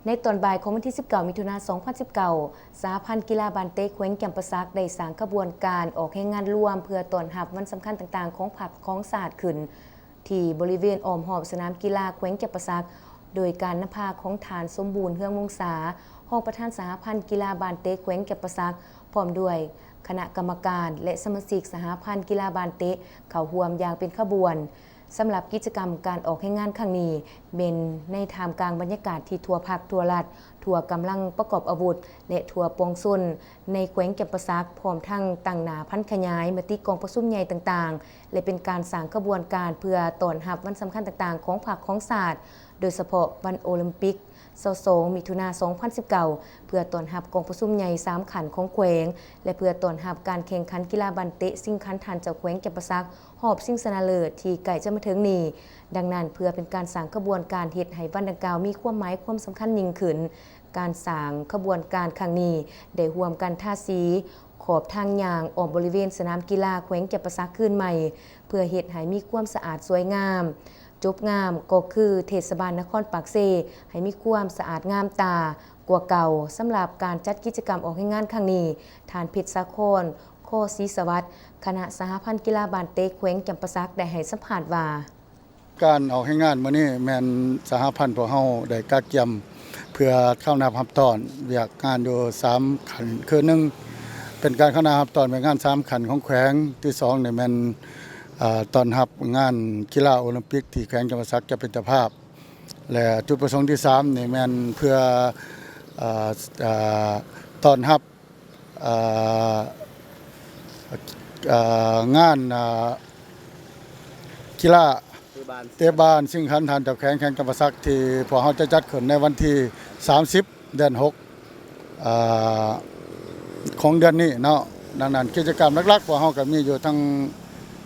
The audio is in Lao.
ໃນຕອນບ່າຍຂອງວັນທີສິບເກົ້າ ມິຖຸນາ ສອງພັນສິບເກົ້າ ສະຫະພັນກິລາບານເຕະແຂວງຈຳປາສັກ ໄດ້ສ້າງຂະບວນການອອກແຮງງານລວມ ເພື່ອຕ້ອນຮັບວັນສຳຄັນຕ່າງໆຂອງພັກຂອງຊາດຂຶ້ນ ທີ່ບໍລິເວນອ້ອມຮອບສະໜາມກິລາແຂວງຈຳປາສັກ ໂດຍການນຳພາຂອງທ່ານ ສົມບູນ ເຮືອງວົງສາ ຮອງປະທານສະຫະພັນກິລາບານເຕະແຂວງຈຳປາສັກ ພ້ອມດ້ວຍຄະນະກຳມະການ ແລະ ສະມາຊິກສະຫະພັນກິລາບານເຕະ ເຂົ້າຮ່ວມຢ່າງເປັນຂະບວນ. ສຳລັບກິດຈະກຳການອອກແຮງງານຄັ້ງນີ້ ແມ່ນໃນທ່າມກາງບັນຍາກາດທີ່ທົ່ວພັກ, ທົ່ວລັດ, ທົ່ວກຳລັງປະກອບອາວຸດ ແລະ ທົ່ວປວງຊົນໃນແຂວງຈຳປາສັກ, ພ້ອມທັງຕັ້ງໜ້າຜັນຂະຫຍາຍມະຕິກອງປະຊຸມໃຫຍ່ຕ່າງໆ ແລະ ເປັນການສ້າງຂະບວນການເພື່ອຕ້ອນຮັບວັນສຳຄັນຕ່າງໆຂອງພັກຂອງຊາດ, ໂດຍສະເພາະວັນໂອລິມປິກ ຊາວສອງ ມິຖຸນາ ສອງພັນສິບເກົ້າ ເພື່ອຕ້ອນຮັບກອງປະຊຸມໃຫຍ່ສາມຂັ້ນຂອງແຂວງ ແລະ ເພື່ອຕ້ອນຮັບການແຂ່ງຂັນກິລາບານເຕະຊິງຂັນທ່ານເຈົ້າແຂວງຈຳປາສັກ ຮອບຊິງຊະນະເລີດທີ່ໃກ້ຈະມາເຖິງນີ້. ດັ່ງນັ້ນ, ເພື່ອເປັນການສ້າງຂະບວນການເຮັດໃຫ້ວັນດັ່ງກ່າວມີຄວາມໝາຍຄວາມສຳຄັນຍິ່ງຂຶ້ນ, ການສ້າງຂະບວນການຄັ້ງນີ້ ໄດ້ຮ່ວມກັນທາສີຂອບທາງຍ່າງອ້ອມບໍລິເວນສະໜາມກິລາແຂວງຈຳປາສັກຄືນໃໝ່ ເພື່ອເຮັດໃຫ້ມີຄວາມສະອາດສວຍງາມ. ຈົບງາມກໍຄືເທດສະບານນະຄອນປາກເຊ ໃຫ້ມີຄວາມສະອາດງາມຕາກວ່າເກົ່າ. ສຳລັບການຈັດກິດຈະກຳອອກແຮງງານຄັ້ງນີ້, ທ່ານ ເພັດສາຄອນ ຄອສີສະຫວັດ ຄະນະສະຫະພັນກິລາບານເຕະແຂວງຈຳປາສັກ ໄດ້ໃຫ້ສຳພາດວ່າ: ການອອກແຮງງານມື້ນີ້ແມ່ນສະຫະພັນພວກເຮົາໄດ້ກະກຽມເພື່ອເຂົ້ານັບຮັບຕ້ອນວຽກງານຢູ່ສາມຂັ້ນ ຄື ໜຶ່ງ ເປັນການເຂົ້ານັບຮັບຕ້ອນວຽກງານສາມຂັ້ນຂອງແຂວງ, ທີສອງນີ້ແມ່ນ ເອີ ຕ້ອນຮັບງານກິລາໂອລິມປິກທີ່ແຂວງຈຳປາສັກຈະເປັນເຈົ້າພາບ ແລະ ຈຸດປະສົງທີສາມນີ້ແມ່ນເພື່ອ ເອີ ເອີ ຕ້ອນຮັບ ເອີ ເອີ ງານ ເອີ ກິລາເຕະບານຊິງຂັນທ່ານເຈົ້າແຂວງແຂວງຈຳປາສັກ ທີ່ພວກເຮົາຈະຈັດຂຶ້ນໃນວັນທີສາມສິບ ເດືອນຫົກ ເອີ ຂອງເດືອນນີ້ເນາະ. ດັ່ງນັ້ນ ກິດຈະກຳຫຼັກໆ ພວກເຮົາກໍມີຢູ່ທັງ